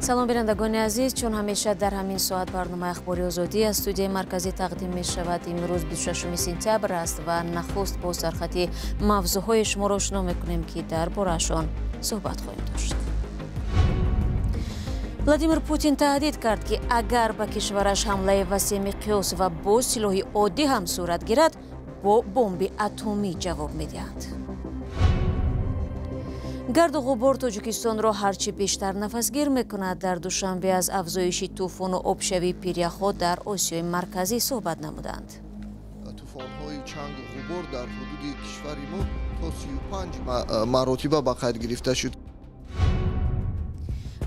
Салом, бинандагони азиз. Чун ҳамеша дар ҳамин соат барномаи Ахбори Озодӣ аз студияи марказӣ тақдим мешавад. Имрӯз 26 сентябр аст ва нахуст бо сархати мавзӯъҳои шуморо ошно мекунем, ки дар бораашон суҳбат хоҳем дошт. Владимир Путин таҳдид кард, ки агар ба кишвараш ҳамлаи васеъмиқёс ва бо силоҳи оддӣ ҳам сурат гирад, бо бомби атомӣ ҷавоб медиҳад. Гарду ғубор Тоҷикистонро ҳарчи бештар нафасгир мекунад. Дар Душанбе аз афзоиши тӯфону обшавии пиряхҳо дар Осиёи Марказӣ суҳбат намуданд. Тӯфонҳои чангу ғубор дар ҳудуди кишвари мо то 35 маротиба ба қайд гирифта шуд.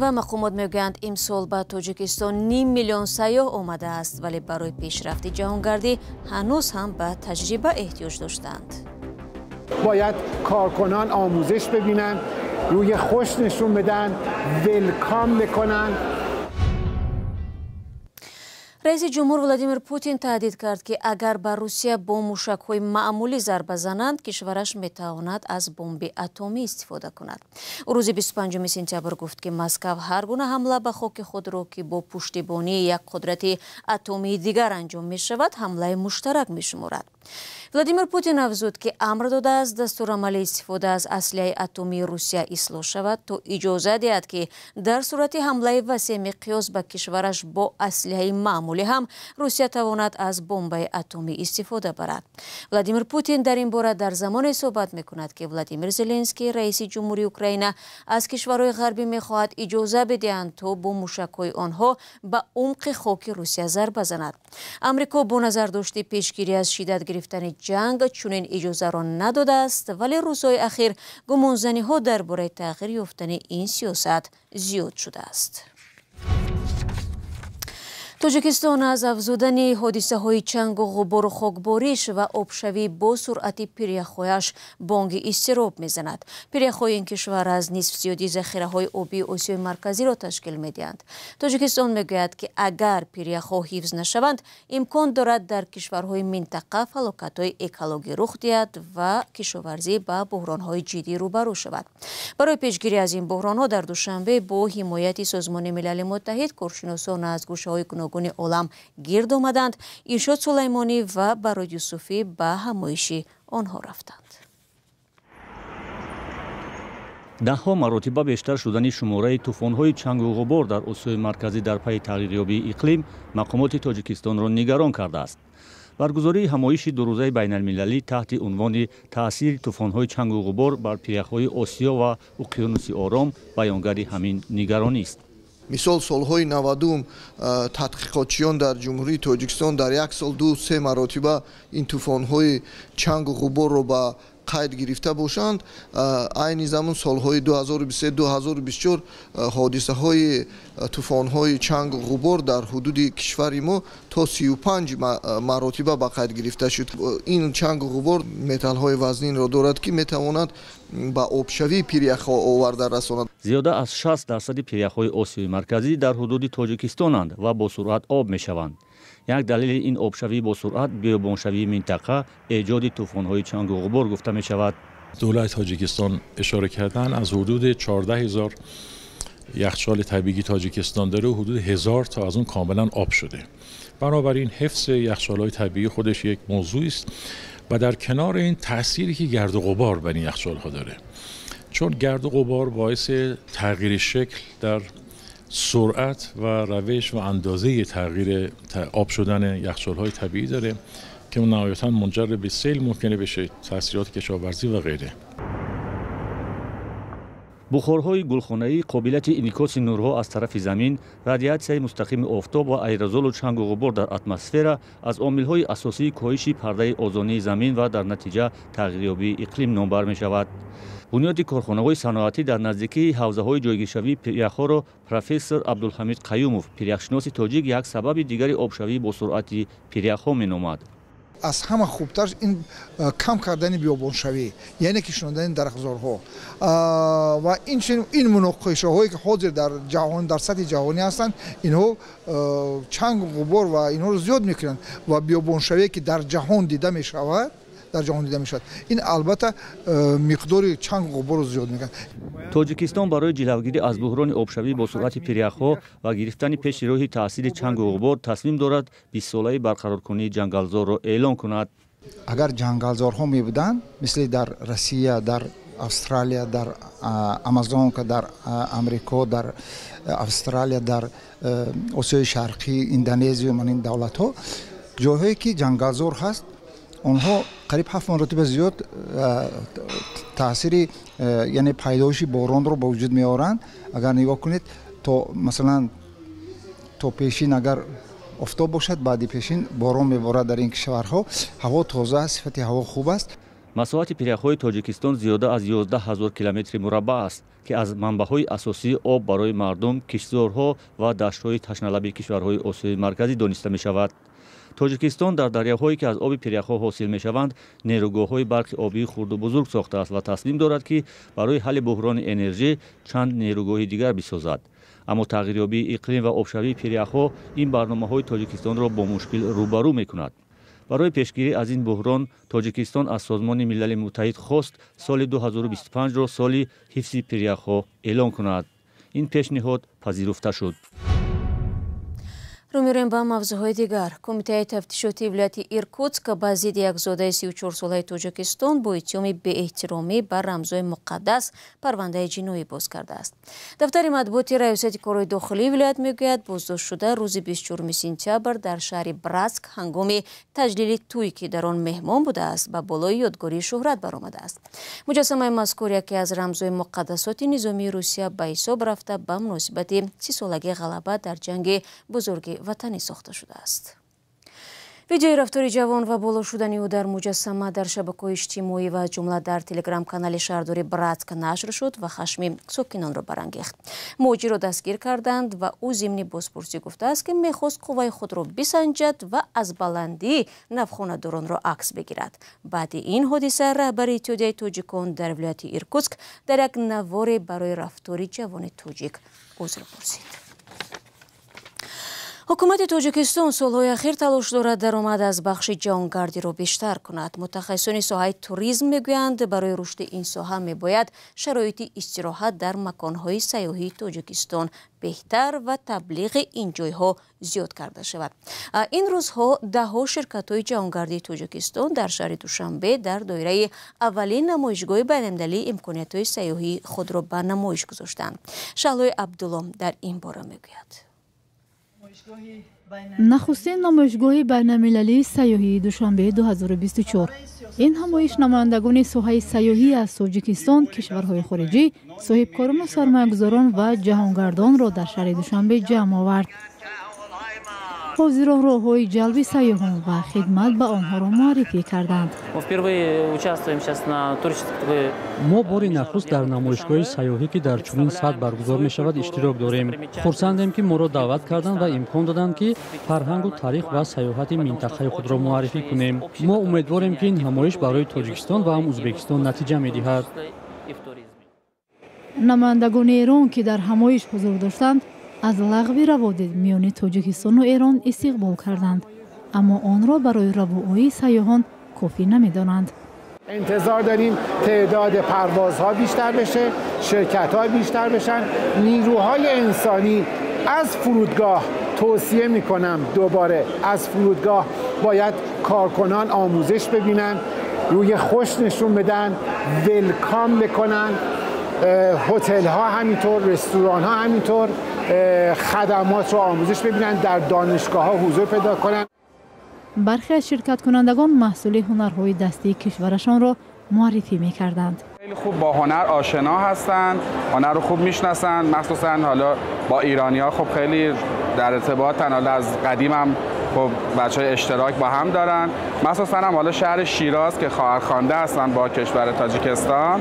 Ва мақомот мегӯянд, имсол ба Тоҷикистон ним миллион сайёҳ омадааст, вале барои пешрафти ҷаҳонгардӣ ҳанӯз ҳам ба таҷриба эҳтиёҷ доштанд. Бояд коркунон омӯзиш бибинанд, рӯи хуш нишон биданд, welcome бикунанд. Раиси ҷумҳур Владимир Путин таҳдид кард, ки агар ба Русия бо мушакҳои маъмулӣ зарба зананд, кишвараш метавонад аз бомби атомӣ истифода кунад. Ӯ рӯзи 25 сентябр гуфт, ки Москав ҳар гуна ҳамла ба хоки худро, ки бо пуштибонии як қудрати атомии дигар анҷом мешавад, ҳамлаи муштарак мешуморад. Владимир Путин афзуд, ки амр додааст дастурамали истифода аз аслиҳаи атомии Русия ислоҳ шавад, то иҷоза диҳад, ки дар сурати ҳамлаи васеъмиқёс ба кишвараш бо аслиҳаи маъмулӣ ҳам Русия тавонад аз бомбаи атомӣ истифода барад. Владимир Путин дар ин бора дар замоне суҳбат мекунад, ки Владимир Зеленский, раиси ҷумҳури Украина, аз кишварҳои ғарбӣ мехоҳад иҷоза бидиҳанд, то бо мушакҳои онҳо ба умқи хоки Русия зарба занад. Амрико бо назардошти пешгирӣ аз шиддат гирифтани ҷанг чунин иҷозаро надодааст, вале рӯзҳои ахир гумонзаниҳо дар бораи тағйир ёфтани ин сиёсат зиёд шудааст. Тоҷикистон аз афзудани ҳодисаҳои чангу ғубору хокбориш ва обшавӣ бо суръати пиряхҳояш бонги изтироб мезанад. Пиряхҳои ин кишвар аз нисф зиёди захираҳои обии Осиёи Марказиро ташкил медиҳанд. Тоҷикистон мегӯяд, ки агар пиряхҳо ҳифз нашаванд, имкон дорад дар кишварҳои минтақа фалокатҳои экологӣ рух диҳад ва кишоварзӣ ба буҳронҳои ҷиддӣ рӯбарӯ шавад. Барои пешгирӣ аз ин буҳронҳо дар Душанбе бо ҳимояти Созмони Милали Муттаҳид коршиносон аз гӯшаҳои гуногуни олам гирд омаданд. Иршод Сулаймонӣ ва Барод Юсуфӣ ба ҳамоиши онҳо рафтанд. Даҳҳо маротиба бештар шудани шумораи тӯфонҳои чангу ғубор дар Осиёи Марказӣ дар пайи тағйирёбии иқлим мақомоти Тоҷикистонро нигарон кардааст. Баргузории ҳамоиши дурӯзаи байналмилалӣ таҳти унвони таъсири тӯфонҳои чангу ғубор бар пиряхҳои Осиё ва Уқёнуси Ором баёнгари ҳамин нигаронист. Мисол, солҳои 90 тадқиқотчиён дар Ҷумҳурии Тоҷикистон дар як сол 2-3 маротиба ин тӯфонҳои чангу ғуборро ба қайд гирифта бошанд. Айни замон солҳои 2023-2024 ҳодисаҳои тӯфонҳои чангу ғубор дар ҳудуди кишвари мо то 35 маротиба ба қайд гирифта шуд. Ин чангу ғубор металлҳои вазнинро дорад, ки метавонад ба обшавии пиряхҳо оварда расонад. Зиёда аз 60% пиряхҳои Осиёи Марказӣ дар ҳудуди Тоҷикистонанд ва бо суръат об мешаванд. Як далели ин обшавӣ бо суръат биёбоншавии минтақа, эҷоди тӯфонҳои чангу ғубор гуфта мешавад. Дولت تاجیکستان اشاره کردن، از حدود 14,000 یخچال طبیعی تاجیکستان داره و حدود 1000 تا از اون کاملا آب شده. بنابراین حفظ یخچال‌های طبیعی خودش یک موضوعی است و در کنار این تأثیری که گرد و غبار بر این یخچال‌ها داره، چون گرد و غبار باعث تغییر شکل در سرعت و روش و اندازه تغییر آب شدن یخچال‌های طبیعی داره که نهایتاً منجر به سیل ممکنه بشه، تاثیرات کشاورزی و غیره. Бухорҳои гулхонаӣ, қобилияти инъикоси нурҳо аз тарафи замин, радиатсияи мустақими офтоб ва аэрозолу чангу ғубор дар атмосфера аз омилҳои асосии коҳиши пардаи озонии замин ва дар натиҷа тағйирёбии иқлим номбар мешавад. Бунёди корхонаҳои саноатӣ дар наздикии ҳавзаҳои ҷойгиршавии пиряхҳоро профессор Абдулҳамид Қаюмов, пиряхшиноси тоҷик, як сабаби дигари обшавӣ бо суръати пиряхҳо меномад. Аз ҳама хубтар ин кам кардани биёбоншавӣ, яъне кишондани дарахтзорҳо ва ин муноқишаҳое, ки ҳозир дар ҷаҳон дар сатҳи ҷаҳонӣ ҳастанд, инҳо чангу ғубор ва инҳоро зиёд мекунанд ва биёбоншавие, ки дар ҷаҳон дида мешавад, дар ҷаҳон дида мешавад. Ин албатта миқдори чанг ғуборро зиёд мекунад. Тоҷикистон барои ҷилавгирӣ аз буҳрони обшавӣ бо суръати пиряхҳо ва гирифтани пеши роҳи таъсири чангу ғубор тасмим дорад 20-солаи барқароркунии ҷангалзорро эълон кунад. Агар ҷангалзорҳо мебуданд, мисли дар Россия, дар Австралия, дар Амазонка, дар Амрико, дар Австралия, дар Осиёи Шарқӣ, Индонезия, ман ин давлатҳо, ҷойҳое ки ҷангалзор ҳаст, онҳо қариб 7 маротиба зиёд таъсири, яъне пайдоиши боронро ба вуҷуд меоранд. Агар нигоҳ кунед, то масалан то пешин агар офтоб бошад, баъди пешин борон меборад. Дар ин кишварҳо ҳаво тоза аст, сифати ҳаво хуб аст. Масоҳати пиряхҳои Тоҷикистон зиёда аз 11 ҳазор километри мураббаъ аст, ки аз манбаъҳои асосии об барои мардум, киштзорҳо ва даштҳои ташналаби кишварҳои Осиёи Марказӣ дониста мешавад. Тоҷикистон дар дарёҳое ки аз оби пиряхҳо ҳосил мешаванд, нерӯгоҳҳои барқи обии хурду бузург сохтааст ва тасмим дорад, ки барои ҳалли буҳрони энержӣ чанд нерӯгоҳи дигар бисозад. Аммо тағйирёбии иқлим ва обшавии пиряхҳо ин барномаҳои Тоҷикистонро бо мушкил рӯбарӯ мекунад. Барои пешгирӣ аз ин буҳрон Тоҷикистон аз Созмони Милали Муттаҳид хост соли 2025-ро соли ҳифзи пиряхҳо эълон кунад. Ин пешниҳод пазируфта шуд. Рӯ меорем ба мавзӯъҳои дигар. Кумитаи тафтишоти вилояти Иркутск ба зидди як зодаи 34-солаи Тоҷикистон бо иттиҳоми беэҳтиромӣ ба рамзҳои муқаддас парвандаи ҷиноӣ боз кардааст. Дафтари матбуоти раёсати корҳои дохилии вилоят мегӯяд, боздоштшуда рӯзи 24 сентябр дар шаҳри Братск ҳангоми таҷлили тӯй, ки дар он меҳмон будааст, ба болои ёдгории шӯҳрат баромадааст. Муҷассамаи мазкур яке аз рамзҳои муқаддасоти низомии Русия ба ҳисоб рафта, ба муносибати 30-солагии ғалаба дар ҷанги бузурги ватанӣ сохта шудааст. Видеои рафтори ҷавон ва боло шудани ӯ дар муҷассама дар шабакаҳои иҷтимоӣ ва аз ҷумла дар телеграм-канали шаҳрдори Братск нашр шуд ва хашми сокинонро барангехт. Муҳоҷирро дастгир карданд ва ӯ зимни бозпурсӣ гуфтааст, ки мехост қувваи худро бисанҷад ва аз баландии навхонадоронро акс бигирад. Баъди ин ҳодиса раҳбари Иттиҳодияи тоҷикон дар вилояти Иркутск дар як наворе барои рафтори ҷавони тоҷик узр пурсид. Ҳукумати Тоҷикистон солҳои ахир талош дорад даромад аз бахши ҷаҳонгардиро бештар кунад. Мутахассисони соҳаи туризм мегӯянд, барои рушди ин соҳа мебояд шароити истироҳат дар маконҳои сайёҳии Тоҷикистон беҳтар ва таблиғи ин ҷойҳо зиёд карда шавад. Ин рӯзҳо даҳҳо ширкатҳои ҷаҳонгардии Тоҷикистон дар шаҳри Душанбе дар доираи аввалин намоишгоҳи байналмилалии имкониятҳои сайёҳии худро ба намоиш гузоштанд. Шаҳлои Абдулло дар ин бора мегӯяд. Нахустин намоишгоҳи байналмилалии сайёҳии Душанбе 2024. Ин ҳамоиш намояндагони соҳаи сайёҳӣ аз Тоҷикистон, кишварҳои хориҷӣ, соҳибкорону сармоягузорон ва ҷаҳонгардонро дар шаҳри Душанбе ҷамъ овард. Ҳозирон роҳҳои ҷалби сайёҳон ва хидмат ба онҳоро муаррифӣ карданд. Мо бори нахуст дар намоишгоҳи сайёҳӣ, ки дар чунин сатҳ баргузор мешавад, иштирок дорем. Хурсандем, ки моро даъват карданд ва имкон доданд, ки фарҳангу таърих ва сайёҳати минтақаи худро муаррифӣ кунем. Мо умедворем, ки ин ҳамоиш барои Тоҷикистон ва ҳам Ӯзбекистон натиҷа медиҳад. Намояндагони Эрон, ки дар ҳамоиш ҳузур доштанд, аз лағви раводид миёни Тоҷикистону Эрон истиқбол карданд, аммо онро барои равоии сайёҳон кофӣ намедонанд. انتظار داریم تعداد پروازها بیشتر بشه، شرکت‌ها بیشتر بشن، نیروهای انسانی از فرودگاه توصیه میکنم دوباره از فرودگاه باید کارکنان آموزش ببینن، روی خوش نشون بدن، ولکام بکنن، هتل ها همینطور، رستوران ها همینطور، خدمات رو آموزش ببینن، در دانشگاه ها حضور پیدا کنن. برخی از شرکت کنندگان محصول هنرهای دستی کشورشان را معرفی می‌کردند. خیلی خوب با هنر آشنا هستند، هنر رو خوب میشناسند، مخصوصا حالا با ایرانی‌ها خب خیلی در ارتباطن، حالا از قدیم هم خب بچه‌های اشتراک با هم دارن، مخصوصا هم حالا شهر شیراز که خواهرخوانده هستن با کشور تاجیکستان،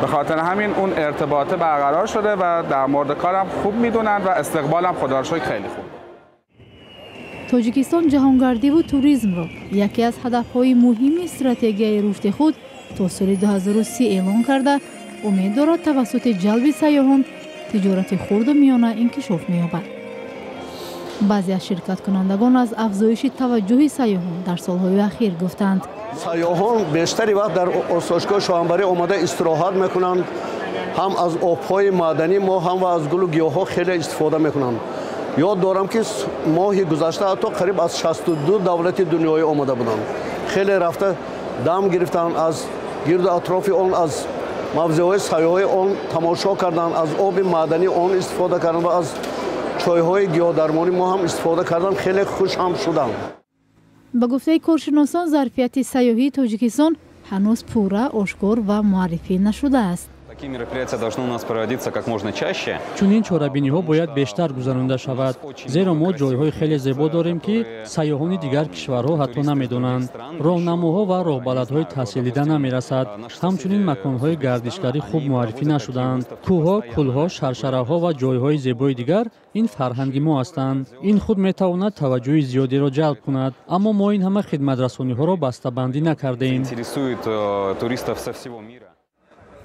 به خاطر همین اون ارتباط برقرار شده و در مورد کارم خوب میدونن و استقبالم خدا رو شکر خیلی خوب. Тоҷикистон ҷаҳонгардиву туризмро яке аз ҳадафҳои муҳими стратегияи рушди худ то соли 2030 эълон карда, умед дорад тавассути ҷалби сайёҳон тиҷорати хурду миёна инкишоф меёбад. Баъзе аз ширкаткунандагон аз афзоиши таваҷҷӯҳи сайёҳон дар солҳои ахир гуфтанд. Сайёҳон бештари вақт дар осоишгоҳи Шоҳанбарӣ омада истироҳат мекунанд. Ҳам аз обҳои маъданӣ мо, ҳам аз гулу гиёҳҳо хеле истифода мекунанд. Ёд дорам, ки моҳи гузашта ҳатто қариб аз 62 давлати дунёӣ омада буданд. Хеле рафта дам гирифтанд, аз гирду атрофи он, аз мавзеъҳои сайёҳии он тамошо карданд, аз оби маъданӣ он истифода карданд ва аз чойҳои гиёҳдармонӣ мо ҳам истифода карданд, хеле хуш ҳам шуданд. Ба гуфтаи коршиносон, зарфияти сайёҳии Тоҷикистон ҳанӯз пурра ошкор ва муаррифӣ нашудааст. Такие мероприятия должны у нас проводиться как можно чаще. Чунин чорабиниҳо бояд бештар гузаронида шавад, зеро мо ҷойҳои хеле зебо дорем, ки сайёҳони дигар кишварҳо ҳатто намедонанд. Роҳнамоҳо ва роҳбаладҳои таҳсилдида намерасад. Ҳамчунин маконҳои гардишгарӣ хуб муаррифӣ нашудаанд. Кӯҳҳо, кӯлҳо, шаршараҳо ва ҷойҳои зебои дигар ин фарҳанги мо ҳастанд. Ин худ метавонад таваҷҷӯҳи зиёдеро ҷалб кунад, аммо мо ин ҳама хидматрасониҳоро бастабандӣ накардем. Интересует туристов со всего мира.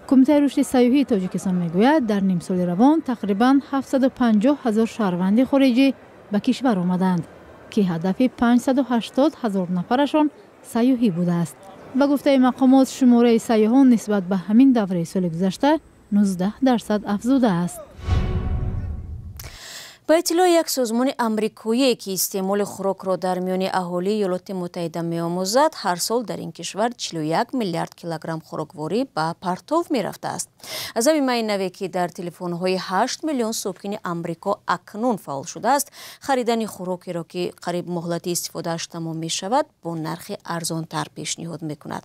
Кумитаи рушди сайёҳии Тоҷикистон мегӯяд, дар нимсоли равон тақрибан 750 ҳазор шаҳрванди хориҷӣ ба кишвар омаданд, ки ҳадафи 580 ҳазор нафарашон сайёҳӣ будааст. Ба гуфтаи мақомот, шумораи сайёҳон нисбат ба ҳамин давраи соли гузашта 19% афзудааст. Ба иттилои як созмони амрикоие, ки истеъмоли хӯрокро дар миёни аҳолии Иёлоти Муттаҳида меомӯзад, ҳар сол дар ин кишвар 41 миллиард килограмм хӯрокворӣ ба партов мерафтааст. Замимаи наве, ки дар телефонҳои 8 миллион сокини Амрико акнун фаъол шудааст, харидани хӯрокеро, ки қариб муҳлати истифодааш тамом мешавад, бо нархи арзонтар пешниҳод мекунад.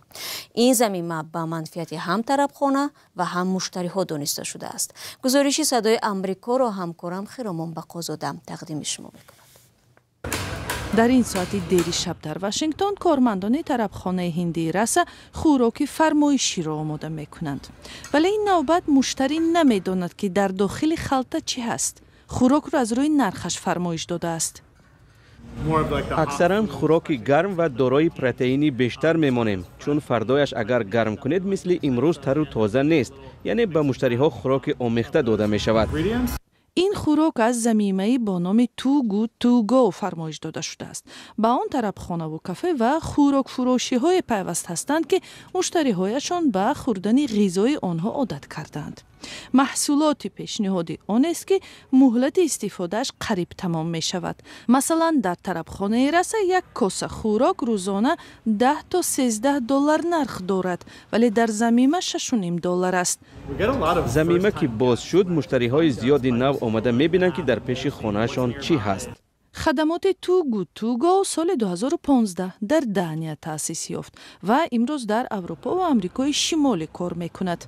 Ин замима ба манфиати ҳам тарабхона ва ҳам муштариҳо дониста шудааст. Гузориши Садои Амрикоро ҳамкорам Хиромон Бақозода тақдими шумо мекунад. Дар ин соати дери шаб дар Вашингтон кормандони тарабхонаи ҳиндии Раса хӯроки фармоиширо омода мекунанд, вале ин навбат муштарӣ намедонад, ки дар дохили халта чӣ ҳаст. Хӯрокро аз рӯи нархаш фармоиш додааст. Аксаран хӯроки гарм ва дорои протеини бештар мемонем, чун фардояш агар гарм кунед, мисли имрӯз тару тоза нест, яъне ба муштариҳо хӯроки омехта дода мешавад. Ин хӯрок аз замимаи бо номи Too Good To Go фармоиш дода шудааст. Ба он тарабхонаву кафе ва хӯрокфурӯшиҳое пайваст ҳастанд, ки муштариҳояшон ба хӯрдани ғизои онҳо одат кардаанд. Маҳсулоти пешниҳодӣ онест, ки муҳлати истифодааш қариб тамом мешавад. Масалан, дар тарабхонаи Раса як коса хӯрок рӯзона 10 то 13 доллар нарх дорад, вале дар замима 6,5 доллар аст. Замима ки боз шуд, муштариҳои зиёди нав омада мебинанд, ки дар пеши хонаашон чӣ ҳаст. Хадамоти Too Good To Go соли 2015 дар Дания таъсис ёфт ва имрӯз дар Аврупо ва Амрикои Шимолӣ кор мекунад.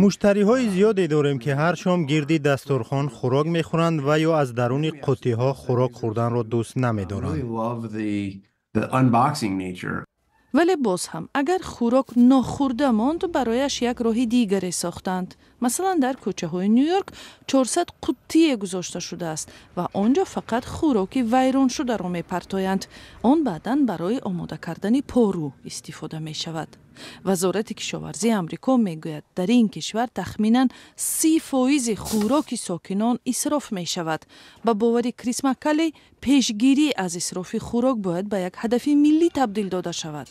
Муштариҳои зиёде дорем, ки ҳар шом гирди дастурхон хӯрок мехӯранд ва ё аз даруни қуттиҳо хӯрок хӯрданро дӯст намедоранд. Вале боз ҳам агар хӯрок нохӯрда монд, барояш як роҳи дигаре сохтанд. Масалан, дар кӯчаҳои Ню Йорк 400 қуттие гузошта шудааст ва он ҷо фақат хӯроки вайроншударо мепартоянд. Он баъдан барои омода кардани пору истифода мешавад. Вазорати кишоварзии Амрико мегӯяд, дар ин кишвар тахминан 30% хӯроки сокинон исроф мешавад. Ба бовари Крис Маккалей, пешгирӣ аз исрофи хӯрок бояд ба як ҳадафи миллӣ табдил дода шавад.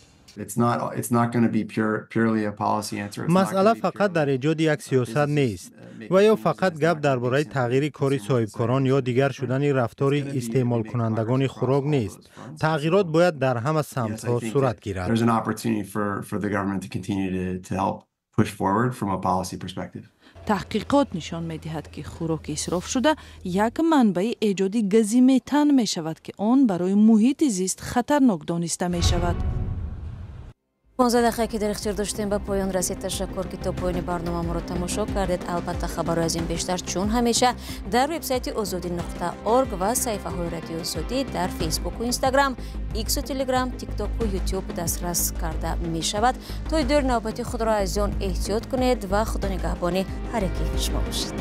Масъала фақат дар эҷоди як сиёсат нест ва ё фақат гап дар бораи тағйири кори соҳибкорон ё дигар шудани рафтори истеъмолкунандагони хӯрок нест. Тағйирот бояд дар ҳама самтҳо сурат гирад. Таҳқиқот нишон медиҳад, ки хӯроки исрофшуда як манбаи эҷоди гази метан мешавад, ки он барои муҳити зист хатарнок дониста мешавад. 15 дақиқа, ки дар ихтиёр доштем, ба поён расид. Ташаккур, ки то поёни барнома моро тамошо кардед. Албатта, хабарҳои аз ин бештар, чун ҳамеша, дар вебсайти озодӣ.орг ва саҳифаҳои Радиои Озодӣ дар Фейсбуку Инстаграм, Иксу Телеграм, Тиктоку Ютуб дастрас карда мешавад. То дидори навбати худро азизон эҳтиёт кунед ва Худо нигаҳбони ҳар яки шумо бошед.